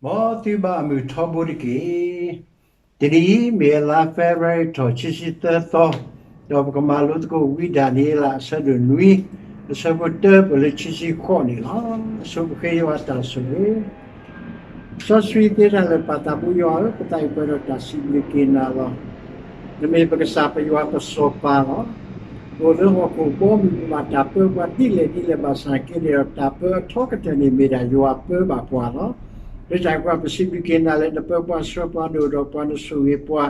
မ်သုဘၣ်မုၢ်ထီဘိတက့ၢ်. တနံၤအံၤ မ့ၢ်ဝဲလါ February ထီၣ်ခံဆံသၢသီ, ဒီးပကမၤလိသကိးဝံဒၤနံးယ့လး အဆၢဒိၣ်နွံ, အဆၢဖိတၢပၢၢ်လၢခံဆံဃိးန့ၣ်လီၤ. ဆိပဃ့ယွၤတၢ်ဆိၣ်ဂ့ၤ. စီဆှံသ့တၢ်လၢာ်ပၢ်သးဘိယွၤဧၢ, ပသးအံၤပှဲၤဒီးတၢ်စံးဘျုးက့ၤနၤလီၤ. နမ့ၢ်ပကစၢ်ပယွၤပစီၤပၤလီၤ. ပအိၣ်လၢဟီၣ်ခိၣ်ဘီမုၢ် ပဘၣ်တၢ်ပၢပှၤဒ်လဲၣ်ဒ်လဲၣ် ဘၣ်ဆၣ်က့န့ၣ်ဒီး တၢ်ပၢအထီကတၢၢ်န့ၣ် မ့ၢ်ဒၣ်ယွၤပၢဘၣ်ပှၤလီၤ. လၢတၢ်အံၤပှၤပစံးဘျုးက့ၤနၤလၢ နပၢပှၤဆှၢပှၤ နအိၣ်ဒီးပှၤ နဆိၣ်ဂ့ၤပှၤ,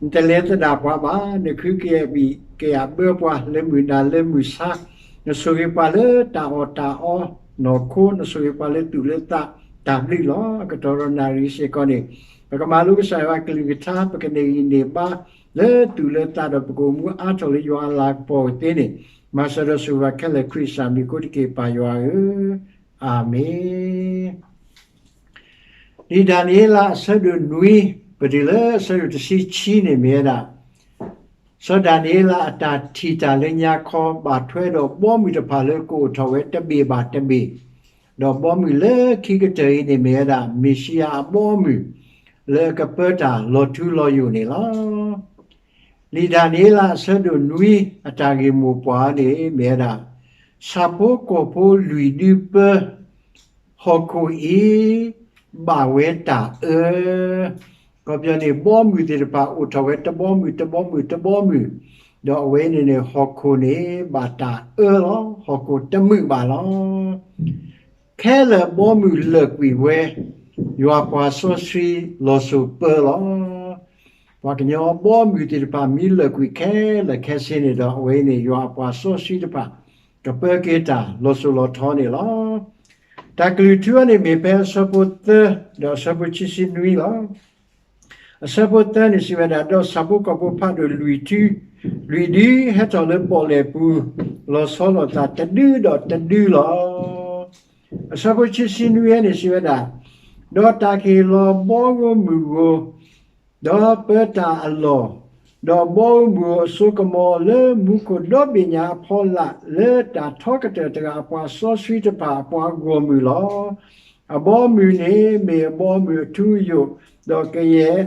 နတလဲၤသဒၣ်ပှၤဘၣ်, နဃုကယာ်ဘံၣ်ကယာ်ဘၢပှၤ လၢမုၢ်နၤလၢမုၢ်ဆါ, နဆိၣ်ဂ့ၤပှၤလၢတၢ်အီၣ်တၢ်အီနီၢ်ခိ, နဆိၣ်ဂ့ၤပှၤလၢသူၣ်လၢသးတၢ်ဘျုးလီၤ. အကတီၢ်ဒီးနၣ်ရံၣ်စ့ၢ်ကီးန့ၣ် ပကမၤလိကစၢ်ယွၤအကလုၢ်ကထါ, ပကန့ၢ်ဂံၢ်န့ၢ်ဘါ လၢသူၣ်လၢသးဒီး ပကအိၣ်မူအါထီၣ်လၢယွၤအလၤကပီၤအသ့န့ၣ်, မၤစၢၤဒီးဆိၣ်ဂ့ၤခဲလၢာ် ခရံာ်စၢ်မံၤအဃိတက့ၢ် ပၢ်ယွၤဧၢ, အၤမ့ၣ်. လံာ်ဒၤနံးယ့လးအဆၢဒိၣ်နွံ ပတုၤလၢအဆၢဒိၣ်တဆံခံန့ၣ်မ့ၢ်ဝဲဒၣ် စီၤဒၤနံးယ့လးအတၢ်ထံၣ်တၢ်လၢညါခီ ဘၣ်ထွဲဒီးဘီမုၢ်တဖၣ်လၢကအိၣ်ထီၣ်ဝဲတဘ့ၣ်ဘၣ်တဘ့ၣ်, ဒီးဘီမုၢ်လၢခံကတၢၢ်အံၤန့ၣ်မ့ၢ်ဝဲဒၣ် မ့ၣ်ၡံအၤအဘီအမုၢ် လၢအကပၢတၢ်လီၤထူလီၤယိာ်န့ၣ်လီၤ. လံာ်ဒၤနံးယ့လးအဆၢဒိၣ်နွံ အတၢ်ဂ့ၢ်မိၢ်ပှၢ်န့ၣ်မ့ၢ်ဝဲဒၣ် ဆၣ်ဖိကီၢ်ဖိလွံၢ်ဒုပၢ ဟီၣ်ခိၣ်အံၤ ဘၣ်ဝဲတၢ်အၢ အခီပညီန့ၣ် ဘီမုၢ်သ့ၣ်တဖၣ်အိၣ်ထီၣ်ဝဲတဘီမုၢ်တဘီမုၢ်တဘီမုၢ်, ဒီးအဝဲန့ၣ်န့ၣ် ဟီၣ်ခိၣ်န့ၣ် ဘၣ်တၢ်အၢလီၤ. ဟီၣ်ခိၣ်တမုာ်ဘၣ်လီၤ. ခဲလၢာ်ဘီမုၢ်လၢာ်ကွံာ်ဝဲ, ယွၤပှၤစီဆှံလီၤစိၤပၢလီၤ. ပှၤကညီဘီမုၢ်သ့ၣ်တဖၣ်မ့ၢ်လၢာ်ကွံာ်ခဲလၢာ်ခဲဆ့န့ၣ်ဒီး အဝဲန့ၣ် ယွၤအပှၤစီဆှံတဖၣ် ကပၢက့ၤတၢ်လီၤစိၤလီၤထီန့ၣ်လီၤ. တၢ်ကလုၢ်ထူန့ၣ်မ့ၢ်ဖဲအဆၢဖိသၢ ဒီးအဆၢဖိခံဆံနွံလီၤ. အဆၢဖိသၢန့ၣ်စံးဝဲဒၣ်, ဒီးဆၣ်ဖိကီၢ်ဖိဖးဒိၣ်လွံၢ်ထူ, လွံၢ်ဒုဟဲထီၣ်လၢပီၣ်လဲၣ်ပူၤ, လီၤဆီလိာ်သးတဒုဒီးတဒုလီၤ. အဆၢဖိခံဆံနွံန့ၣ်စံးဝဲဒၣ်, ဒီးတၢ်ကဟ့ၣ်လီၤဘီဧိၤမုၢ်ဧိၤ, ဒီးပၢတၢ်အလီၢ်, ဒီးဘီဧိၤမုၢ်ဧိၤအစိကမီၤလၢမူခိၣ်ဒီဘ့ၣ်ညါအဖီလာ် လၢတၢ်ထီကတၢၢ်တဂၤအပှၤစီဆှံတဖၣ်အပှၤဂီၢ်မုၢ်လီၤ. အဘီမုၢ်န့ၣ်မ့ၢ်အဘီမုၢ်အထူအယိာ်, ဒီးကယဲၢ်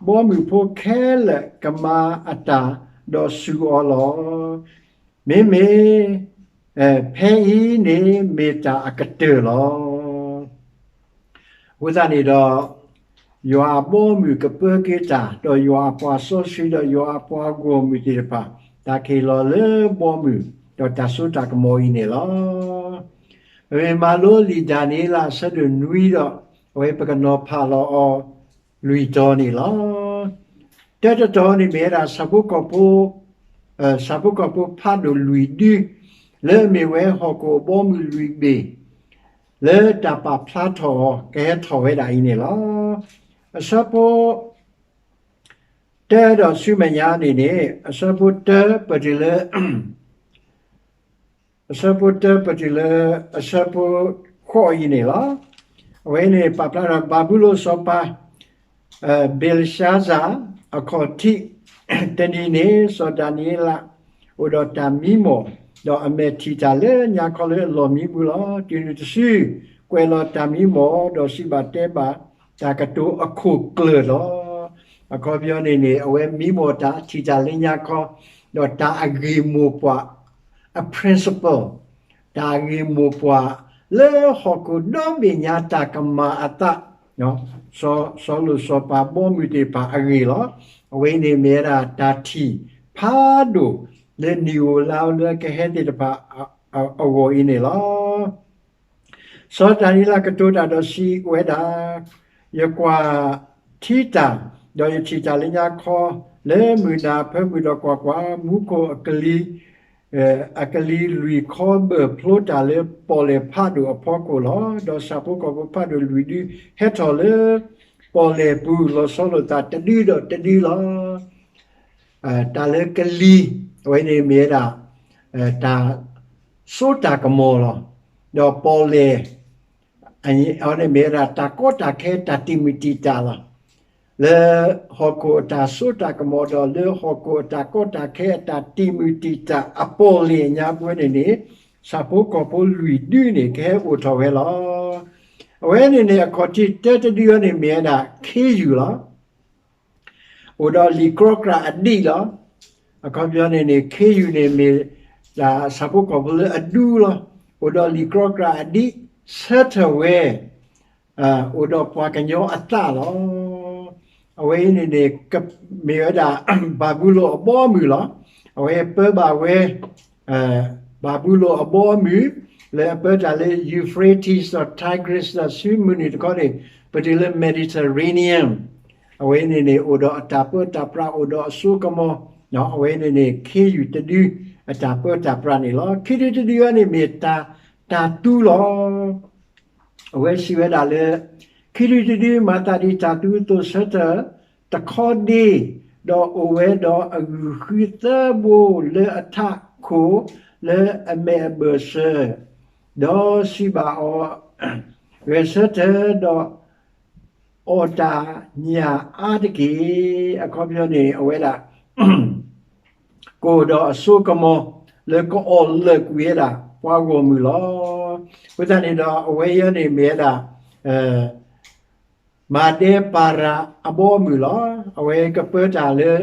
ဘီမုၢ်ဖိခဲလၢာ်ကမၤအတၢ်ဒီးစူၢ်အီၤလီၤ. မ့မ့ၢ် ဖဲအံၤန့ၣ်မ့ၢ်တၢ်အကတၢၢ်လီၤ. အဃိသတးန့ၣ်ဒီး ယွၤအဘီအမုၢ်ကပၢက့ၤတၢ်, ဒီးယွၤအပှၤစီဆှံဒီးယွၤအပှၤဂီၢ်မုၢ်သ့ၣ်တဖၣ် တၢ်ကဟ့ၣ်လီၤလၢဘီမုၢ် ဒီးတၢ်စိတၢ်ကမီၤအံၤန့ၣ်လီၤ. ပမ့ၢ်မၤလိလံာ်ဒၤနံးယ့လးအဆၢဒိၣ်နွံဒီး အဝဲပကနီၤဖးလီၤအီၤလွံၢ်တီၤန့ၣ်လီၤ. တၢတတီၤန့ၣ်မ့ၢ်ဝဲဒၣ်ဆၣ်ဖိကီၢ်ဖိ ဆၣ်ဖိကီၢ်ဖိဖးဒိၣ်လွံၢ်ဒု လၢအမ့ၢ်ဝဲဟီၣ်ခိၣ်အဘီမုၢ်လွံၢ်ဘ့ၣ် လၢတၢ်ပာ်ဖျါထီၣ်အီၤ ကဟဲထီၣ်ဝဲဒၣ်အံၤန့ၣ်လီၤ. အဆၢဖိ တၢဒီးဆူမဲာ်ညါန့ၣ်န့ၣ် အဆၢဖိတၢပတုၤလၢ အဆၢဖိတၢပတုၤလၢ အဆၢဖိဃိးအံၤန့ၣ်လီၤ. အဝဲန့ၣ်ပာ်ဖျါဒီးဘၤဘူလိၣ်စီၤပၤ ဘ့လ်ရှါဇာ် အခီၣ်ထံး တနံၤန့ၣ် စီၤဒၤနံးယ့လး အိၣ်ဒီးတၢ်မံမီၢ်, ဒီးအမဲာ်ထံၣ်တၢ်လၢညါခီလၢအလီၢ်မံပူၤလီၤ. တုၤနုၤတစု ကွဲးလီၤတၢ်မံမီၢ်, ဒီးစံးဘၣ်တဲဘၣ်တၢ်ကတိၤအခိၣ်ကျၢၢ်လီၤ. အခီပညီန့ၣ်န့ၣ် အဝဲမံမီၢ်တၢ်ထံၣ်တၢ်လၢညါခီ, ဒီးတၢ်အဂ့ၢ်မိၢ်ပှၢ် အ principle တၢ်ဂ့ၢ်မိၢ်ပှၢ် လၢဟီၣ်ခိၣ်ဒီဘ့ၣ်ညါတၢ်ကမၤအသး, စီၤလိၣ်စီၤပၤဘီမုၢ်သ့ၣ်တဖၣ်အဂ့ၢ်လီၤ. အဝဲအံၤန့ၣ်မ့ၢ်ဝဲဒၣ်တၢ်ထံၣ်ဖးဒိၣ် လၢနံၣ်ဧိၤလါဧိၤလၢကဟဲသ့ၣ်တဖၣ် အဂီၢ်အံၤန့ၣ်လီၤ. စီၤဒၤနံးယ့လးကတိၤတၢ်ဒီးစံးဝဲဒၣ်, ယကွၢ်ထံတၢ်, ဒီးယထံၣ်တၢ်လၢညါခီ, လၢမုၢ်နၤအဖၢမုၢ်ဒီးကွၢ်ကွၢ်, မူခိၣ်အကလံၤ, အကလံၤလွံၢ်ခီဘၢၣ်ဖျိတၢ်လၢပီၣ်လဲၣ်ဖးဒိၣ်အဖီခိၣ်လီၤ. ဒီးဆၣ်ဖိကီၢ်ဖိဖးဒိၣ်လွံၢ်ဒု ဟဲထီၣ်လၢပီၣ်လဲၣ်ပူၤ လီၤဆီလိာ်သးတဒုဒီးတဒုလီၤ. တၢ်လၢကလံၤ အဝဲန့ၣ်မ့ၢ်ဝဲဒၣ် တၢ်စိတၢ်ကမီၤလီၤ. ဒီးပီၣ်လဲၣ် အဝဲန့ၣ်မ့ၢ်ဝဲဒၣ်တၢ်ကီတၢ်ခဲတၢ်တံာ်မုၢ်တံာ်တာ်လီၤ. လၢဟီၣ်ခိၣ်အတၢ်စိတၢ်ကမီၤ ဒီးလၢဟီၣ်ခိၣ်အတၢ်ကီတၢ်ခဲအတၢ်တံာ်မုၢ်တံာ်တာ်အပီၣ်လဲၣ်ညါပူၤန့ၣ်န့ၣ် ဆၣ်ဖိကီၢ်ဖိလွံၢ်ဒုန့ၣ် ကဟဲအိၣ်ထီၣ်ဝဲလီၤ. အဝဲန့ၣ်န့ၣ် အခီၣ်ထံးတၢတဒုအံၤန့ၣ် မ့ၢ်ဝဲဒၣ် ခ့ယုၢ်လီၤ. အိၣ်ဒီးလံာ်ကြီကြာ်အဒံးလီၤ. အခီပညီန့ၣ်န့ၣ် ခ့ယုၢ်န့ၣ်မ့ၢ်ဒၣ်ဆၣ်ဖိကီၢ်ဖိလၢအဒူလီၤ. အိၣ်ဒီးလံာ်ကြီကြာ်အဒံး ဆၢထၢၣ်ဝဲ အိၣ်ဒီးပှၤကညီအသးလီၤ. အဝဲအံၤန့ၣ်န့ၣ် မ့ၢ်ဝဲဒၣ် ဘၤဘူလိၣ်အဘီအမုၢ်လီၤ. အဝဲပၢဘၣ်ဝဲ ဘၤဘူလိၣ်အဘီအမုၢ် လၢအပၢတၢ်လၢ Euphrates ဒီး Tigris ဒီးဆူမုၢ်နုာ်တခီန့ၣ် ပတုၤလၢ Mediterranean အဝဲန့ၣ်န့ၣ် အိၣ်ဒီးအတၢ်ပၢတၢ်ပြး အိၣ်ဒီးအစိကမီၤ, အဝဲန့ၣ်န့ၣ် ခ့ယုၢ်တဒု အတၢ်ပၢတၢ်ပြးန့ၣ်လီၤ. ခံဒုတဒုအံၤန့ၣ်မ့ၢ်တၢ် တၢ်သူလီၤ. အဝဲစံးဝဲဒၣ်လၢ ခံဒုတဒု မၤသးဒ်တၢ်သူအသိး ဆၢထၢၣ်တခီဒ့, ဒီးအိၣ်ဝဲဒီးအဂုာ်ဃုသၢဘိလၢအထးခိၣ်လၢအမဲာ်အဘၢၣ်စၢၤ, ဒီးစံးဘၣ်အီၤ, ဂဲၤဆၢထၢၣ်ဒီး အီၣ်တၢ်ညၣ်အါတက့ၢ်. အခီပညီန့ၣ် အဝဲဒၣ် ကအိၣ်ဒီးအစိကမီၤ လၢကအီၣ်လၢာ်ကွံာ်ဝဲဒၣ် ပှၤဂီၢ်မုၢ်လီၤ. အဃိသတးန့ၣ်ဒီး အဝဲအံၤန့ၣ်မ့ၢ်ဝဲဒၣ် မၤဒဲပၤရၤအဘီအမုၢ်လီၤ. အဝဲကပၢတၢ်လၢ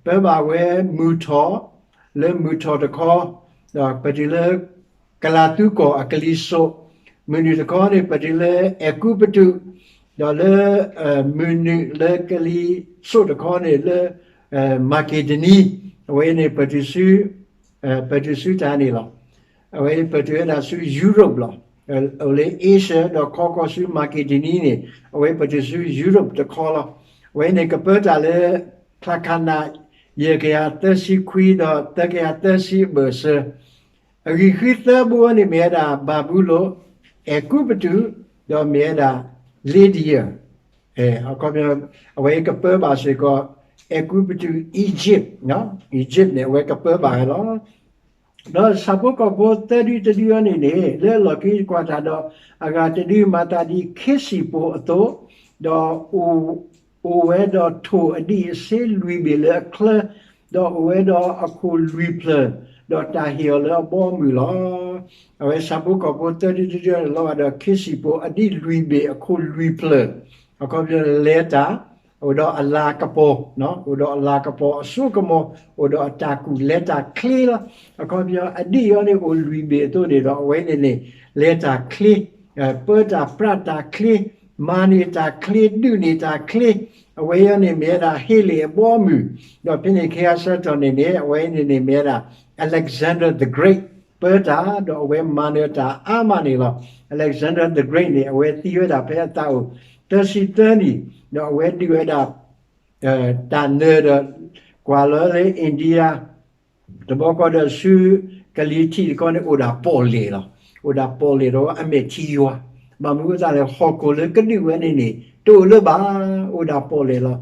ပၢဘၣ်ဝဲမုၢ်ထီၣ်, လၢမုၢ်ထီၣ်တခီ, ဒီးပတုၤလၢ ကလၤသူကီၢ်အကလံၤစိး, မုၢ်နုာ်တခီန့ၣ် ပတုၤလၢအဲၤကူပတူး, ဒီးလၢ မုၢ်နုာ်လၢကလံၤစိးတခီန့ၣ် လၢ မၤက့ဒနံ, အဝဲန့ၣ် ပတုၤဆူ ပတုၤဆူတၢ်န့ၣ်လီၤ. အဝဲပတုၤဝဲဒၣ်ဆူ Europe လီၤ. အိၣ်လၢ Asia ဒီးခီကီၢ်ဆူ Macedonia န့ၣ် အဝဲပတုၤဆူ Europe တခီလီၤ. အဝဲန့ၣ်ကပၢတၢ်လၢ ချၢခးနး ယဲၢ်ကယၤသၢဆံခွံဒီးသၢကယၤသၢဆံအဘၢၣ်စၢၤ, အဂံၢ်ဃုသၢဘိန့ၣ်မ့ၢ်ဝဲဒၣ် ဘၤဘူလိၣ်, အဲၤကူပတူး, ဒီးမ့ၢ်ဝဲဒၣ် Lydia အခီပညီ အဝဲကပၢဘၣ်စ့ၢ်ကီး အဲၤကူပတူး Egypt, Egypt န့ၣ် အဝဲကပၢဘၣ်ဝဲလီၤ. ဒီးဆၣ်ဖိကီၢ်ဖိသၢဒုတဒုအံၤန့ၣ်န့ၣ် လၢအလီၢ်ခံကွၢ်တၢ်ဒီး အဂၤတဒုမၤသးဒ်ခ့စံၣ်ပိၤအသိး, ဒီး အိၣ်ဝဲဒီးထိၣ်အဒံးအဆ့လွံၢ်ဘ့ၣ်လၢအချၢ, ဒီးအိၣ်ဝဲဒီးအခိၣ်လွံၢ်ဖျၢၣ်, ဒီးတၢ်ဟ့ၣ်အီၤလၢအဘီအမုၢ်လီၤ. အဝဲဆၣ်ဖိကီၢ်ဖိသၢဒုတဒုန့ၣ် လီၤဂာ်ဒီးခ့စံၣ်ပိၤအဒံးလွံၢ်ဘ့ၣ်အခိၣ်လွံၢ်ဖျၢၣ်, အခီပညီန့ၣ် လဲၤတၢ် အိၣ်ဒီးအလၤကပီၤ, အိၣ်ဒီးအလၤကပီၤအစိကမီၤ, အိၣ်ဒီးအတၢ်ကူၣ်လဲၤတၢ်ချ့လီၤ. အခီပညီအဒံးအံၤန့ၣ် အိၣ်လွံၢ်ဘ့ၣ်အသိးန့ၣ်ဒီး အဝဲန့ၣ်န့ၣ် လဲၤတၢ်ချ့, ပၢတၢ်ပြးတၢ်ချ့, မၤန့ၢ်တၢ်ချ့, ဒုးန့ၢ်တၢ်ချ့, အဝဲအံၤန့ၣ်မ့ၢ်ဝဲဒၣ်ဟ့လ့ၣ်အဘီအမုၢ်, ဒီးဖဲန့ၣ်ခံဂၤဆၢကတီၢ်န့ၣ်န့ၣ် အဝဲန့ၣ်န့ၣ်မ့ၢ်ဝဲဒၣ် Alexander the Great ပၢတၢ်, ဒီးအဝဲမၤနၢၤတၢ်အါမးန့ၣ်လီၤ. Alexander the Great န့ၣ် အဝဲသံဝဲဒၣ်ဖဲအသးအိၣ်သၢဆံသၢနံၣ်, ဒီးအဝဲဒုးဝဲဒၣ် တၢ်နၢၤဒီး ကွၢ်လီၤလၢ India တဘျီဃီဒီးဆူ ကလံၤထံးတခီန့ၣ် အိၣ်ဒၣ်ပီၣ်လဲၣ်လီၤ. အိၣ်ဒၣ်ပီၣ်လဲၣ်ဒီးအမဲာ်ထံယွၤ, ဘၣ်မနုၤအဃိသတးလဲၣ် ဟီၣ်ခိၣ်လၢကဒုးဝဲန့ၣ်န့ၣ် တအိၣ်လၢၤဘၣ်, အိၣ်ဒၣ်ပီၣ်လဲၣ်လီၤ.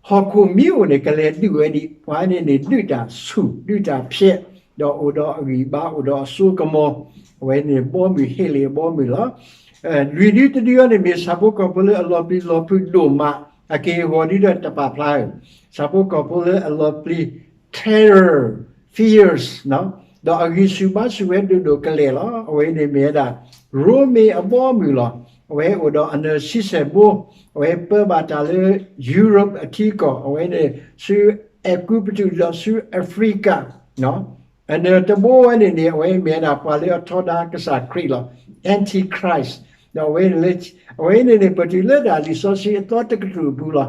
ဟီၣ်ခိၣ်မ့ၢ်အိၣ်န့ၣ် ကလဲၤဒုးဝဲဒံး, ပှၤန့ၣ်န့ၣ် ဒုးတၢ်ဆူၣ် ဒုးတၢ်ဖျဲး, ဒီးအိၣ်ဒီးအဂံၢ်ဘါ အိၣ်ဒီးအစိကမီၤ, အဝဲန့ၣ်ဘီမုၢ်ဟ့လ့ၣ်အဘီမုၢ်လီၤ. လွံၢ်ဒုတဒုအံၤန့ၣ် မ့ၢ်ဆၣ်ဖိကီၢ်ဖိလၢအလီၤပျံၤလီၤဖုးဒိၣ်မး, အက့ၢ်အဂီၤဒ်ဒီးတပာ်ဖျါဧၢ, ဆၣ်ဖိကီၢ်ဖိလၢအလီၤပျံၤ terror, fears ဒီးအဂံၢ်ဆူၣ်ဘါဆူၣ်ဝဲဒိၣ်ဒိၣ်ကလဲာ်လီၤ. အဝဲန့ၣ်မ့ၢ်ဝဲဒၣ် ရိမ့ၤအဘီအမုၢ်လီၤ. အဝဲအိၣ်ဒီးအနၢၤဆံဆဲၣ်ဘိ, အဝဲပၢဘၣ်တၢ်လၢ Europe အထံကီၢ်, အဝဲန့ၣ်ဆူအဲၤကူပတူးဒီးဆူအၤဖရံကၤ အနၢၤတဘိဝဲန့ၣ်န့ၣ် အဝဲမ့ၢ်ဝဲဒၣ်ပှၤလၢအထီဒါကစၢ်ခရံာ်လီၤ, Antichrist. ဒီးအဝဲ အဝဲန့ၣ်န့ၣ် ပတုၤလၢဒၣ်လံာ်စီဆှံအသီတကတြူၢ်အပူၤလီၤ.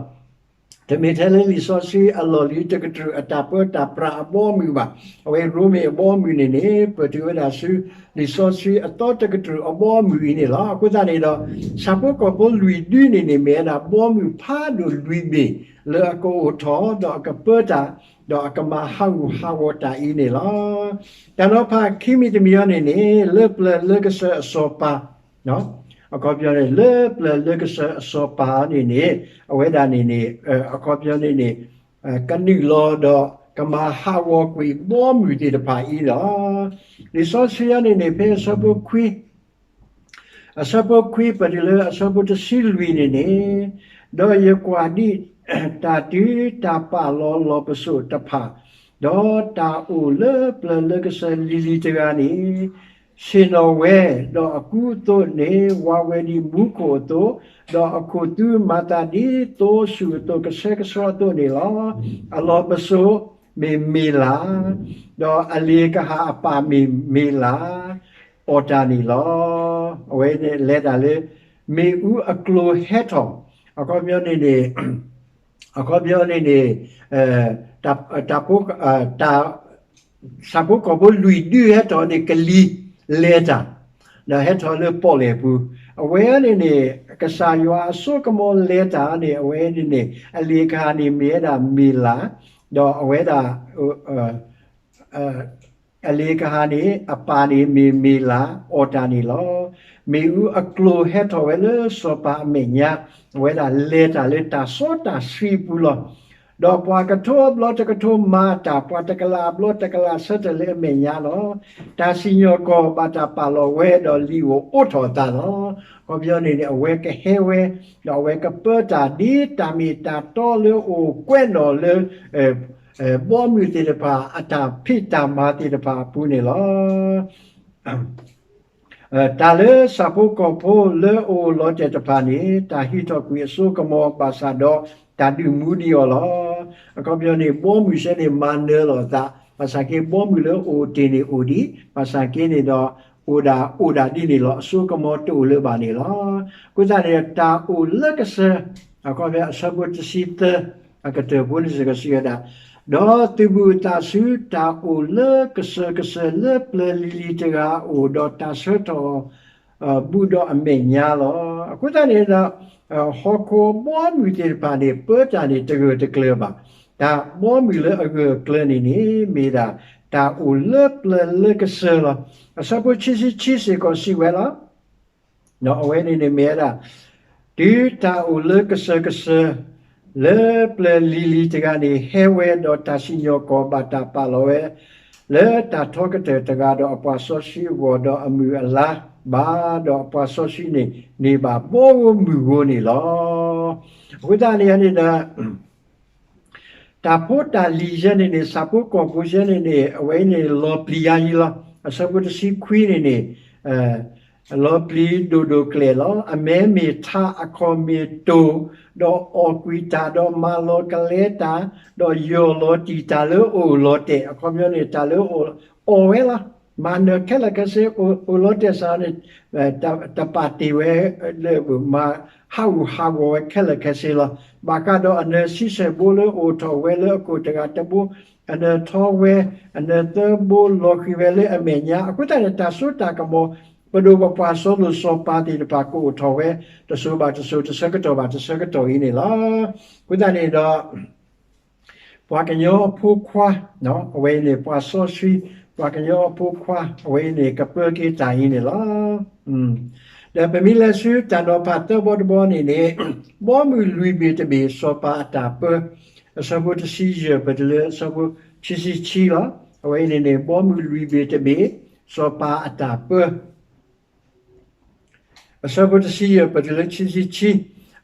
တမ့ၢ်ထဲလၢလံာ်စီဆှံအလီၢ်လံၤတကတြူၢ်အတၢ်ပၢတၢ်ပြးအဘီအမုၢ်ဘၣ်. အဝဲရိမ့ၤအဘီအမုၢ်န့ၣ်န့ၣ် ပတုၤဝဲဒၣ်ဆူ လံာ်စီဆှံအသီတကတြူၢ်အဘီအမုၢ်အံၤန့ၣ်လီၤ. အဃိသတးန့ၣ်ဒီး ဆၣ်ဖိကီၢ်ဖိလွံၢ်ဒုန့ၣ်န့ၣ် မ့ၢ်ဝဲဒၣ်ဘီမုၢ်ဖးဒိၣ်လွံၢ်ဘ့ၣ် လၢအကအိၣ်ထီၣ် ဒီးအကပၢတၢ် ဒီးအကမၤဟးဂူာ်ဟးဂီၤတၢ်အံၤန့ၣ်လီၤ. တၢ်နီၤဖးခံမံၤတမံၤအံၤန့ၣ်န့ၣ် လၢပျၢၤလၢကစၢၢ်အစီၤပၤ အခီပညီန့ၣ် လၢပျၢၤလၢကစၢၢ်အစီၤပၤန့ၣ်န့ၣ် အဝဲဒၣ်န့ၣ်န့ၣ် အခီပညီန့ၣ်န့ၣ် ကနုာ်လီၤဒီးကမၤဟးဂီၤကွံာ်ဘီမုၢ်သ့ၣ်တဖၣ်အံၤလီၤ. လံာ်စီဆှံအံၤန့ၣ်န့ၣ် ဖဲအဆၢဖိခွံ အဆၢဖိခွံ ပတုၤလၢအဆၢဖိတဆံလွံၢ်န့ၣ်န့ၣ်, ဒီးယကွၢ်ဒံးတၢ်တုၤတၢ်ပာ်လီၤလီၤပစိာ်တဖၣ်, ဒီးတၢ်အိၣ်လၢပျၢၤလၢကစၢၢ်လံၤလံၤတဂၤန့ၣ် ဆ့ၣ်နီၤဝဲ, ဒီးအကူအသိးန့ၣ် ဝးဝဲဒ်မူခိၣ်အသိး, ဒီးအခိၣ်သူမၤသးဒ်သိဆူၣ်အသိး ကဆှဲကဆှီအသိးန့ၣ်လီၤ. အလီၢ်ပစိာ်မ့ၢ်မ့ၢ်လး, ဒီးအလ့ၣ်ကဟၣ်အပၢ်မ့ၢ်မ့ၢ်လး, အီၣ်တၢ်န့ၣ်လီၤ. အဝဲန့ၣ်လဲၤတၢ်လၢ မ့ၣ်အူအကျိၤဟဲထီၣ်, အခီပညီန့ၣ်န့ၣ် အခီပညီန့ၣ်န့ၣ် တၢ် တၢ် ဆၣ်ဖိကီၢ်ဖိလွံၢ်ဒုဟဲထီၣ်န့ၣ် ကလံၤလဲၤတၢ်, ဒီးဟဲထီၣ်လၢပီၣ်လဲၣ်ပူၤ, အဝဲန့ၣ်န့ၣ် ကစၢ်ယွၤအစိကမီၤလဲၤတၢ်န့ၣ် အဝဲန့ၣ်န့ၣ် အလ့ၣ်ကဟၣ်န့ၣ်မ့ၢ်ဝဲဒၣ်မ့ၢ်လး, ဒီးအဝဲဒၣ် အလ့ၣ်ကဟၣ်န့ၣ် အပၢ်န့ၣ်မ့ၢ်မ့ၢ်လး အီၣ်တၢ်န့ၣ်လီၤ. မ့ၣ်အူအကျိၤဟဲထီၣ်ဝဲလၢစီၤပၤအမဲာ်ညါ, အဝဲဒၣ်လဲၤတၢ်လၢတၢ်စီတၢ်ဆှံအပူၤလီၤ. ဒီးပှၤကထိအဘျီတကထိမၤအတၢ်, ပှၤတကလးအဘျီတကလးဆၢထၢၣ်လၢအမဲာ်ညါလီၤ. တၢ်စံၣ်ညီၣ်ကွီၢ်ဘၣ်တၢ်ပာ်လီၤဝဲ, ဒီးလံာ်ဧိၤအိးထီၣ်အသးလီၤ. အခီပညီန့ၣ်န့ၣ် အဝဲကဟဲဝဲ, ဒီးအဝဲကပၢတၢ်ဒ်တၢ်မ့ၢ်တၢ်တီလၢအိၣ်ကွဲးနီၣ်လၢ ဘီမုၢ်သ့ၣ်တဖၣ် အတၢ်ဖံးတၢ်မၤသ့ၣ်တဖၣ်အပူၤန့ၣ်လီၤ. တၢ်လၢဆၣ်ဖိကီၢ်ဖိလၢအအိၣ်လီၤတဲာ်တဖၣ်န့ၣ် တၢ်ဟံးထီၣ်ကွံာ်အစိကမီၤဘၣ်ဆၣ်ဒီး တၢ်ဒုးမူဒံးအီၤလီၤ. အခီပညီန့ၣ် ဘီမုၢ်ဆဲန့ၣ် မၤနၢၤလိာ်အသး, ဘၣ်ဆၣ်က့ ဘီမုၢ်လၢအအိၣ်တ့ၢ်န့ၣ်အိၣ်ဒံး, ဘၣ်ဆၣ်က့န့ၣ်ဒီး အိၣ်ဒၣ်အိၣ်ဒၣ်ဒ်န့ၣ်လီၤ. အစိကမီၤတအိၣ်လၢၤဘၣ်န့ၣ်လီၤ. အဃိသတးန့ၣ် တၢ်အိၣ်လၢကစၢၢ်, အခီပညီ အဆၢဖိတဆံသၢ အကတၢၢ်ဖိန့ၣ်စ့ၢ်ကီးစံးဝဲဒၣ်, ဒီးသုးဘူးအသးဆူတၢ်အိၣ်လၢကစၢၢ်ကစၢၢ်လၢပျၢၤလံၤလံၤတဂၤအအိၣ်, ဒီးတၢ်ဆှၢထီၣ် ဘူးဒီးအမဲာ်ညါလီၤ. အဃိသတးန့ၣ်ဒီး ဟီၣ်ခိၣ်ဘီမုၢ်သ့ၣ်တဖၣ်န့ၣ် ပၢတၢ်န့ၣ်တဂၢၢ်တကျၢၤဘၣ်. တၢ်ဘီမုၢ်လၢအဂၢၢ်အကျၢၤန့ၣ်န့ၣ် မ့ၢ်ဒၣ်တၢ်အိၣ်လၢပျၢၤလၢကစၢၢ်လီၤ. အဆၢဖိခံဆံခံစ့ၢ်ကီးစံးဝဲလီၤ. အဝဲန့ၣ်န့ၣ်မ့ၢ်ဝဲဒၣ် တုၤတၢ်အိၣ်လၢကစၢၢ်ကစၢၢ် လၢပျၢၤလံၤလံၤတဂၤန့ၣ် ဟဲဝဲဒီးတၢ်စံၣ်ညီၣ်ကွီၢ်ဘၣ်တၢ်ပာ်လီၤဝဲ လၢတၢ်ထီကတၢၢ်တဂၤဒီးအပှၤစီဆှံအဂီၢ် ဒီးအမုၢ်အလါဘၣ်, ဒီးအပှၤစီဆှံန့ၣ် န့ၢ်ဘၣ်ဘီဧိၤမုၢ်ဧိၤန့ၣ်လီၤ. အဃိသတးန့ၣ်န့ၣ်ဒီး တၢ်ဖိတၢ်လံၤယဲန့ၣ်န့ၣ် ဆၣ်ဖိကီၢ်ဖိယဲန့ၣ်န့ၣ် အဝဲအံၤန့ၣ် လီၤပျံၤယါယံလီၤ. အဆၢဖိတဆံခွံန့ၣ်န့ၣ် လီၤပျံၤဒိၣ်ဒိၣ်ကျဲၣ်လီၤ. အမဲမ့ၢ်ထး အခီၣ်မ့ၢ်တိၢ်, ဒီးအီၣ်ကွံာ်တၢ် ဒီးမၤလီၤကလဲတၢ်, ဒီးယီၢ်လီၤတံၢ်တၢ်လၢအအိၣ်လီၤတဲာ်, အခီပညီန့ၣ် တၢ်လၢအီၣ်ဝဲလီၤ. မၤနၢၤခဲလၢာ်ခဲဆ့ အိၣ်လီၤတဲာ်စ့ၢ်န့ၣ် တပာ်တ့ၢ်ဝဲလၢ မၤဟးဂူာ်ဟးဂီၤဝဲခဲလၢာ်ခဲဆ့လီၤ. ဘၣ်ဃးဒီးအနၢၤဆံဆဲၣ်ဘိလၢအိၣ်ထီၣ်ဝဲလၢအခိၣ်တဂၤတဘိ, အနၢၤထီဝဲ, အနၢၤသၢဘိလီၤဃံၤဝဲလၢအမဲာ်ညါ, အဃိသတးန့ၣ် တၢ်စိတၢ်ကမီၤ ပဒိၣ်ပပှၢ်စီလိာ်စီၤပၤသ့ၣ်တဖၣ်ကအိၣ်ထီၣ်ဝဲ တစိၤဘၣ်တစိၤ တဆၢကတီၢ်ဘၣ်တဆၢကတီၢ်အံၤန့ၣ်လီၤ. အဃိသတးန့ၣ်ဒီး ပှၤကညီအဖိခွါ, အဝဲအံၤန့ၣ် ပှၤစီဆှံ, ပှၤကညီအဖိခွါ အဝဲအံၤန့ၣ် ကပၢက့ၤတၢ်အံၤန့ၣ်လီၤ. ဒီးပမ့ၢ်လဲၤဆူတၢ်နီၤဖးသၢဘီတဘီန့ၣ်န့ၣ် ဘီမုၢ်လွံၢ်ဘ့ၣ်တဘ့ၣ် စီၤပၤအတၢ်ပၢ, အဆၢဖိတဆံယဲၢ် ပတုၤလၢအဆၢဖိခံဆံခံလီၤ. အဝဲအံၤန့ၣ်န့ၣ် ဘီမုၢ်လွံၢ်ဘ့ၣ်တဘ့ၣ် စီၤပၤအတၢ်ပၢ အဆၢဖိတဆံယဲၢ် ပတုၤလၢခံဆံခံ,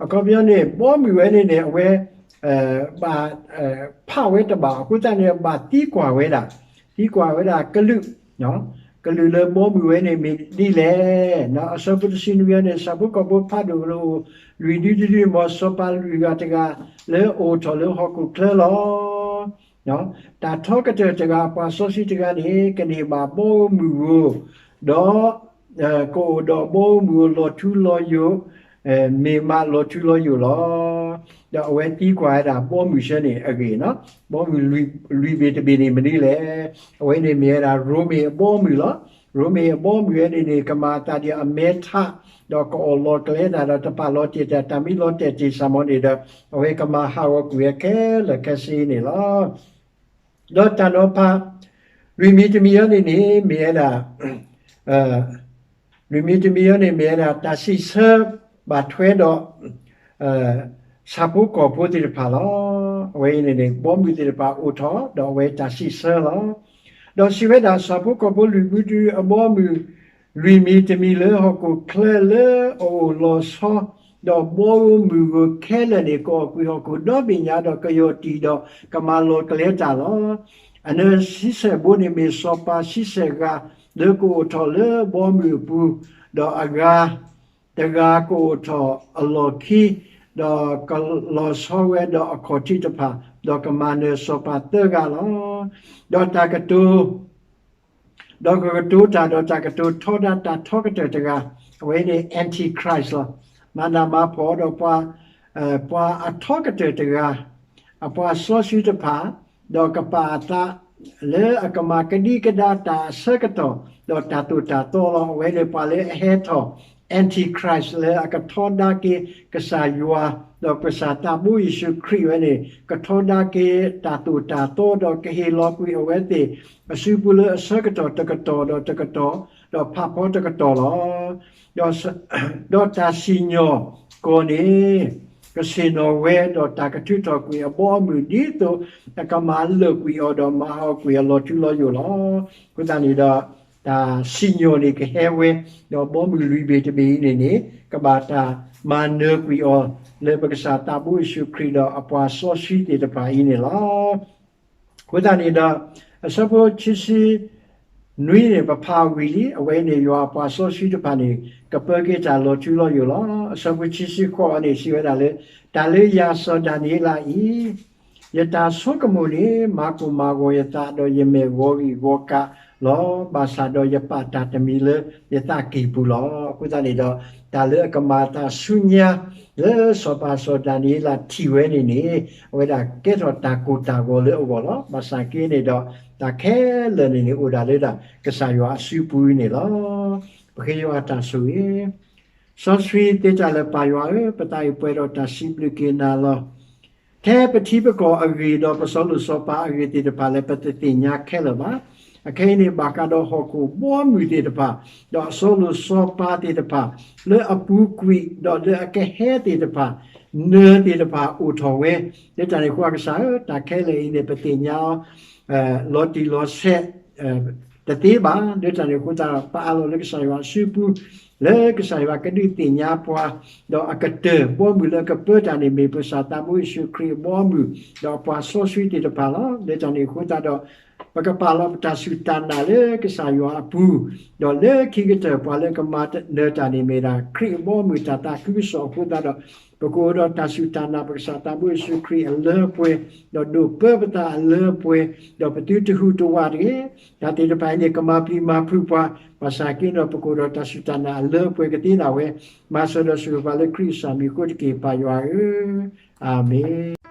အခီပညီန့ၣ် ဘီမုၢ်ဝဲန့ၣ်န့ၣ် အဝဲ ဘၣ် ဖးဝဲတဘၣ် အဃိသတးန့ၣ် ဘၣ်သံကွၢ်ဝဲဒၣ်, သံကွၢ်ဝဲဒၣ်ကလုာ်, ကလုာ်လၢဘီမုၢ်ဝဲန့ၣ်မ့ၢ်ဒ်လဲၣ်. အဆၢဖိတဆံနွံန့ၣ် ဆၣ်ဖိကီၢ်ဖိဖးဒိၣ်ကလိ လွံၢ်ဒုတဒု မ်စီၤပၤလွံၢ်ဂၤတဂၤ လၢအအိၣ်ထီၣ်လၢဟီၣ်ခိၣ်ချၢလီၤ. တၢ်ထီကတၢၢ်တဂၤ ပှၤစီဆှံတဂၤန့ၣ် ကန့ၢ်ဘၣ်ဘီဧိၤမုၢ်ဧိၤ, ဒီး ကအိၣ်ဒီးဘီဧိၤမုၢ်ဧိၤလီၤထူလီၤယိာ်, မ့ၢ်မးလီၤထူလီၤယိာ်လီၤ. ဒီးအဝဲသံကွၢ်ဝဲဒၣ်ဘီမုၢ်ဆၢန့ၣ်အဂ့ၢ်, ဘီမုၢ်လွံၢ်ဘ့ၣ်တဘ့ၣ်န့ၣ်မနုၤလဲၣ်. အဝဲန့ၣ်မ့ၢ်ဝဲဒၣ်ရိမ့ၤအဘီအမုၢ်လီၤ. ရိမ့ၤအဘီအမုၢ်ဝဲန့ၣ်န့ၣ် ကမၤအသးဒ်အမဲထး, ဒီးကအီၣ်လီၤကလဲတၢ်ဒီးတပာ်လီၤတ့ၢ်တၢ် တၢ်မ့ၢ်လီၤတဲာ်တ့ၢ်စ့ၢ်မီၤန့ၣ်ဒီး အဝဲကမၤဟးဂီၤကွံာ်ဝဲခဲလၢာ်ခဲဆ့န့ၣ်လီၤ. ဒီးတၢ်နီၤဖး လွံၢ်မံၤတမံၤအံၤန့ၣ်န့ၣ် မ့ၢ်ဝဲဒၣ် လွံၢ်မံၤတမံၤအံၤန့ၣ် မ့ၢ်ဝဲဒၣ် တၢ်စံးဆၢဘၣ်ထွဲဒီး ဆၣ်ဖိကီၢ်ဖိသ့ၣ်တဖၣ်လီၤ. အဝဲအံၤန့ၣ်န့ၣ် ဘီမုၢ်သ့ၣ်တဖၣ်အိၣ်ထီၣ် ဒီးအဝဲတၢ်စံးဆၢလီၤ. ဒီးစံးဝဲဒၣ် ဆၣ်ဖိကီၢ်ဖိလွံၢ်မံၤတမံၤအဘီအမုၢ် လွံၢ်မံၤတမံၤလၢဟီၣ်ခိၣ်ချၢလၢအအိၣ်လီၤဆီ ဒီးဘီဧိၤမုၢ်ဧိၤခဲလၢာ်န့ၣ် ကအီၣ်ကွံာ်ဟီၣ်ခိၣ်ဒီဘ့ၣ်ညါ ဒီးကယီၢ်တံၢ်ဒီးကမၤလီၤကလဲတၢ်လီၤ. အနၢၤဆံဆဲၣ်ဘိန့ၣ်မ့ၢ်စီၤပၤဆံဆဲၣ်ဂၤ လၢကအိၣ်ထီၣ်လၢဘီမုၢ်အပူၤ, ဒီးအဂၤတဂၤကအိၣ်ထီၣ်အလီၢ်ခံ, ဒီးကလီၤဆီဝဲဒီးအခီၣ်ထံးတဖၣ်, ဒီးကမၤနၢၤစီၤပၤသၢဂၤလီၤ. ဒီးတၢ်ကတိၤ ဒီးကကတိၤတၢ်ဒီးတၢ်ကတိၤထီဒါတၢ်ထီကတၢၢ်တဂၤ, အဝဲန့ၣ် Antichrist လီၤ. မၤနးမၤဖှီၣ်ဒီးပှၤ, ပှၤအထီကတၢၢ်တဂၤ, အပှၤစီဆှံတဖၣ်, ဒီးကပာ်အသး လၢအကမၤကဒံကဒါတၢ်အဆၢကတီၢ်, ဒီးတၢ်သိၣ်တၢ်သီလီၤ. အဝဲန့ၣ်ပှၤလၢအဟဲထီၣ် Antichrist လၢအကထီဒါက့ၤကစၢ်ယွၤ, ဒီးကစၢ်သးဘိယ့ၣ်ၡူးခရံာ်ဝဲန့ၣ် ကထီဒါက့ၤတၢ်သိၣ်တၢ်သီ ဒီးကဟ့ၣ်လီၤကွံာ်အဝဲသ့ၣ်အစုပူၤလၢအဆၢကတီၢ်တကတီၢ်ဒီးတကတီၢ်, ဒီးဖးဖီတကတီၢ်လီၤ. ဒီးတၢ်စံၣ်ညီၣ်ကွီၢ်န့ၣ် ကဆ့ၣ်နီၤဝဲဒီးတၢ်ကထုးထီၣ်ကွံာ်အဘီအမုၢ် ဒ်သိးအကမၤလၢာ်ကွံာ်အီၤဒီးမၤဟးဂီၤကွံာ်အလီၤထူလီၤယိာ်လီၤ. အဃိသတးန့ၣ်ဒီး တၢ်စံၣ်ညီၣ်န့ၣ်ကဟဲဝဲ, ဒီးဘီမုၢ်လွံၢ်ဘ့ၣ်တဘ့ၣ်အံၤန့ၣ်န့ၣ် ကဘၣ်တၢ်မၤနၢၤကွံာ်အီၤ လၢပကစၢ်သးဘိယ့ၣ်ၡူးခရံာ်ဒီးအပှၤစီဆှံသ့ၣ်တဖၣ်အံၤန့ၣ်လီၤ. အဃိသတးန့ၣ်ဒီး အဆၢဖိခံဆံနွံန့ၣ် ပဖးဝံၤလံ, အဝဲန့ၣ်ယွၤအပှၤစီဆှံတဖၣ်န့ၣ် ကပၢက့ၤတၢ်လီၤထူလီၤယိာ်လီၤ. အဆၢဖိခံဆံဃိးအံၤန့ၣ် စံးဝဲဒၣ်လၢ တၢ်လၢယၤစီၤဒၤနံးယ့လးအံၤ ယတၢ်ဆိကမိၣ်န့ၣ် မၤကိၢ်မၤဂီၤယသး ဒီးယမဲာ်ဂီၤဂံၢ်ဂီၤကးလီၤ. ဘၣ်ဆၣ်ဒီးယပာ်တၢ်တမံၤလၢယသးကံၢ်ပူၤလီၤ. အဃိသတးန့ၣ်ဒီး တၢ်လၢအကမၤအသးဆူညါ လၢစီၤပၤစီၤဒၤနံးယ့လးထံၣ်ဝဲန့ၣ်န့ၣ် အဝဲဒၣ်ကဲထီၣ်တၢ်ကိၢ်တၢ်ဂီၤလၢအဂီၢ်လီၤ. ဘၣ်ဆၣ်က့န့ၣ်ဒီး တၢ်ခဲလၢာ်န့ၣ်န့ၣ် အိၣ်ဒၣ်လၢဒၣ်ကစၢ်ယွၤအစုပူၤန့ၣ်လီၤ. ပဃ့ယွၤအတၢ်ဆိၣ်ဂ့ၤ စီဆှံသ့တၢ်လၢာ်ပၢ်ယွၤဧၢ, ပသးအံၤပှဲၤဒီးတၢ်စံးဘျုးက့ၤနၤလီၤ. ထဲပထံပကီၢ်အဂ့ၢ်ဒီးပစီၤလိၣ်စီၤပၤအဂ့ၢ်သ့ၣ်တဖၣ်လၢပတသ့ၣ်ညါခဲလၢာ်ဘၣ်. အခဲအံၤန့ၣ် ဘၣ်ဃးဒီးဟီၣ်ခိၣ်ဘီမုၢ်သ့ၣ်တဖၣ်, ဒီးအစီၤလိၣ်စီၤပၤသ့ၣ်တဖၣ်, လၢအပူၤကွံာ်, ဒီးလၢအကဟဲသ့ၣ်တဖၣ်, နၢၤသ့ၣ်တဖၣ်အိၣ်ထီၣ်ဝဲ, လၢတၢ်န့ၣ်အဃိ ကစၢ်ဧၢ, တၢ်ခဲလၢာ်အံၤန့ၣ် ပသ့ၣ်ညါအီၤ လီၤတံၢ်လီၤဆဲး တသ့ဘၣ်. လၢတၢ်န့ၣ်အဃိသတးဒီး ပအးလီၤလၢကစၢ်ယွၤအစုပူၤ, လၢကစၢ်ယွၤကဒုးသ့ၣ်ညါပှၤ, ဒီးအကတၢၢ်ဘီမုၢ်လၢအကပၢတၢ်န့ၣ် မ့ၢ်ပကစၢ်သးဘိယ့ၣ်ၡူးခရံာ်အဘီအမုၢ်, ဒီးအပှၤစီဆှံသ့ၣ်တဖၣ်လီၤ. လၢတၢ်န့ၣ်အဃိသတးဒီး ပကပာ်လီၤပတၢ်စူၢ်တၢ်နာ်လၢကစၢ်ယွၤအပူၤ, ဒီးလၢခံကတၢၢ်ပှၤလၢကမၤနၢၤတၢ်န့ၣ်မ့ၢ်ဒၣ် ခရံာ်အဘီအမုၢ်တၢ်သးခုကစီၣ်အဃိသတးဒီး ပကအိၣ်ဒီးတၢ်စူၢ်တၢ်နာ်ပကစၢ်သးဘိယ့ၣ်ၡူးခရံာ်အလၢအပှဲၤ, ဒီးဒိးပၢပသးအလၢအပှဲၤ, ဒီးပသုတဟူးတဝးတဂ့ၤ. တၢ်သ့ၣ်တဖၣ်အံၤန့ၣ် ကမၤပျံၤမၤဖုးပှၤ, ဘၣ်ဆၣ်က့ဒီး ပကအိၣ်ဒီးတၢ်စူၢ်တၢ်နာ်အလၢအပှဲၤကသ့ဒၣ်ဝဲ, မၤစၢၤဒီးဆိၣ်ဂ့ၤပှၤလၢခရံာ်အမံၤအဃိတက့ၢ် ပၢ်ယွၤဧၢ, အၤမ့ၣ်.